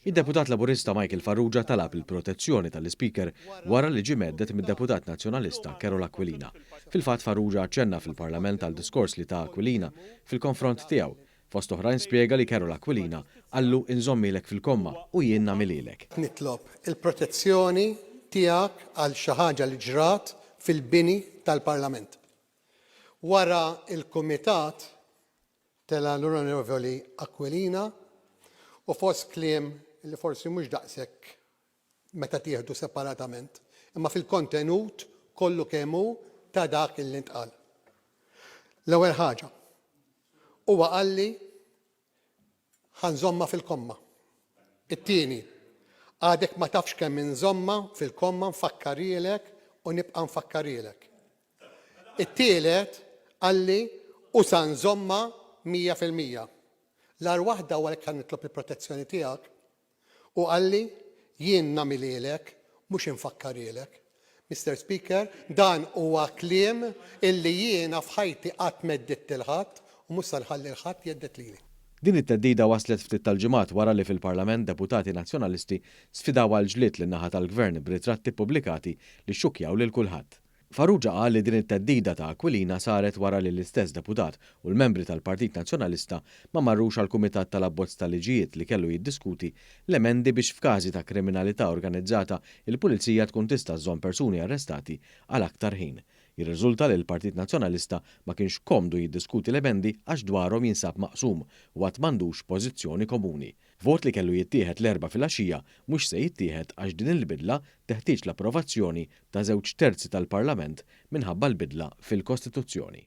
Id-Deputat Laburista Michael Farrugia talab il-protezzjoni tal-Ispeaker wara li ġie mhedded mid-Deputat Nazzjonalista Karol Aquilina. Fil-fatt Farrugia aċċenna fil-Parlament għal diskors li ta Aquilina fil-konfront tiegħu. Fost oħrajn spjega li Karol Aquilina qallu inżommilek fil-komma u jien nagħmilhielek. Nitlob il-protezzjoni tiegħek għal xi ħaġa li ġrat fil-bini tal-Parlament. Wara l-Kumitat Tela' l-Onorevoli Aquilina u fost kliem li forsi mhux daqshekk meta tieħdu separatament, imma fil-kontenut kollu kemm hu ta' dak illi ntqal. L-ewwel ħaġa, huwa qalli ħa nżommha fil-komma. It-tieni, għadek ma tafx kemm inżommha fil-komma nfakkarhielek u nibqa' nfakkarhielek. It-tielet, qalli, u sa nżommha 100%. L-agħar waħda u għalhekk ħa nitlob il-protezzjoni tiegħek, hu qalli, jien nagħmilhielek, mhux infakkarhielek. Mister Speaker, dan huwa kliem illi jiena f'ħajti qatt m'għeddidt 'il ħadd u mhux sa nħalli 'l ħadd jgħedded lili. Din it-theddida waslet ftit tal-ġimgħat wara li fil-Parlament deputati Nazzjonalisti sfidaw għall-ġlied lin-naħa tal-Gvern b'ritratti ppubblikati li xxukkjaw lil kulħadd. Farrugia qal li din it-theddida ta' Aquilina saret wara li l-istess deputat u l-membri tal-Partit Nazzjonalista ma marrux għall-Kumitat tal-Abbozz ta' Liġijiet li kellu jiddiskuti l-emendi biex f'każi ta' kriminalità organizzata il-Pulizija tkun tista' żżomm persuni arrestati għal aktar ħin. Jirriżulta li l-Partit Nazzjonalista ma kienx komdu jiddiskuti l-emendi għax dwarhom jinsab maqsum u għad m'għandux pożizzjoni komuni. Vot li kellu jittieħed l-Erbgħa filgħaxija mhux se jittieħed għax din il-bidla teħtieġ l-approvazzjoni ta' żewġ terzi tal-Parlament minħabba l-bidla fil-Kostituzzjoni.